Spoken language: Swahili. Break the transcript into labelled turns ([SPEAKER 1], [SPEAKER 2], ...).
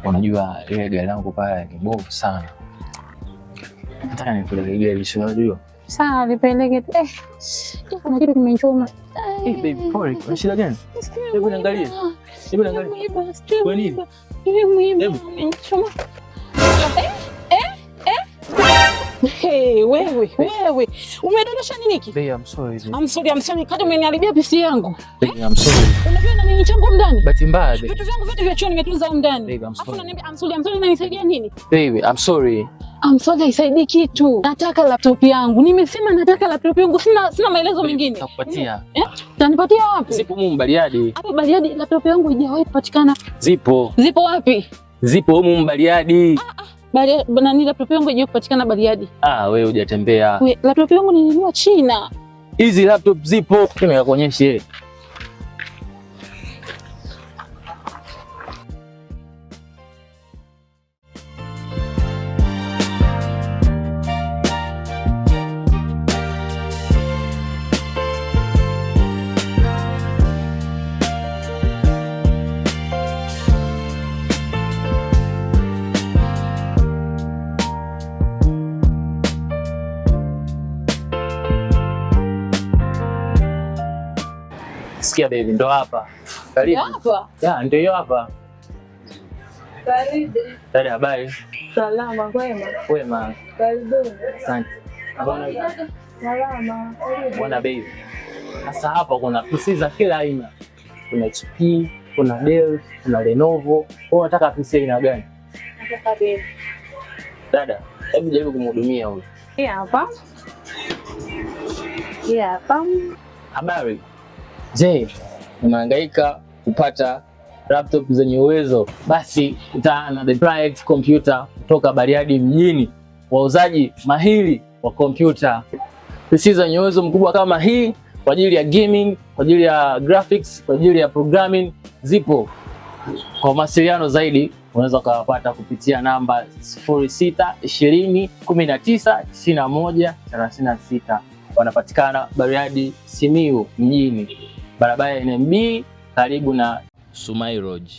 [SPEAKER 1] Unajua ile gari langu pale ni bovu sana. Nataka nipeleke gari, si unajua?
[SPEAKER 2] Sawa, nipeleke. Kuna kitu kimenichoma.
[SPEAKER 1] Eh, baby, pole. Kuna shida gani? Hebu niangalie. Hebu niangalie. Kwa nini?
[SPEAKER 2] Mwiba umenichoma. Hey, wewe, wewe. Umedondosha nini hiki?
[SPEAKER 1] Baby, I'm sorry.
[SPEAKER 2] I'm sorry, I'm sorry. Kati umeniharibia PC yangu.
[SPEAKER 1] Baby, I'm sorry.
[SPEAKER 2] Unajua na nini changu ndani?
[SPEAKER 1] Bahati mbaya.
[SPEAKER 2] Vitu vyangu vyote vya chuo nimetunza huko ndani.
[SPEAKER 1] Baby, I'm
[SPEAKER 2] Afu
[SPEAKER 1] sorry.
[SPEAKER 2] unaniambia I'm sorry, I'm sorry, inanisaidia nini?
[SPEAKER 1] Baby, I'm sorry.
[SPEAKER 2] I'm sorry haisaidii kitu. Nataka laptop yangu. Nimesema nataka laptop yangu. Sina maelezo mengine.
[SPEAKER 1] Nitakupatia.
[SPEAKER 2] Eh? Utanipatia wapi?
[SPEAKER 1] Zipo humu Bariadi.
[SPEAKER 2] Hapo Bariadi laptop yangu haijawahi kupatikana.
[SPEAKER 1] Zipo.
[SPEAKER 2] Zipo wapi?
[SPEAKER 1] Zipo humu Bariadi.
[SPEAKER 2] Bariadi, nani laptop yangu haijawahi kupatikana Bariadi.
[SPEAKER 1] Ah, wewe hujatembea.
[SPEAKER 2] We, laptop yangu nilinunua China.
[SPEAKER 1] Hizi laptop zipo. Mimi nikakuonyeshe. Sikia baby, ndo hapa. Karibu.
[SPEAKER 2] Hapa.
[SPEAKER 1] Ya, ndio hiyo hapa.
[SPEAKER 3] Karibu.
[SPEAKER 1] Dada, habari?
[SPEAKER 3] Salama, kwema?
[SPEAKER 1] Wema.
[SPEAKER 3] Karibuni.
[SPEAKER 1] Asante. Bwana,
[SPEAKER 3] Salama. Karibu.
[SPEAKER 1] bwana baby. Sasa hapa kuna PC za kila aina. Kuna HP, kuna Dell, kuna Lenovo. Wewe unataka PC aina gani?
[SPEAKER 3] Nataka Dell.
[SPEAKER 1] Dada, hebu jaribu kumhudumia huyu.
[SPEAKER 3] Hii hapa. Hii hapa.
[SPEAKER 1] Habari. Je, unahangaika kupata laptop zenye uwezo? Basi kutana na The Bright Computer kutoka Bariadi mjini, wauzaji mahiri wa kompyuta, PC zenye uwezo mkubwa kama hii kwa ajili ya gaming, kwa ajili ya graphics, kwa ajili ya programming zipo. Kwa mawasiliano zaidi unaweza ukawapata kupitia namba 06 20 19 91 36. Wanapatikana Bariadi Simiyu mjini, barabara ya NMB karibu na Sumai Lodge.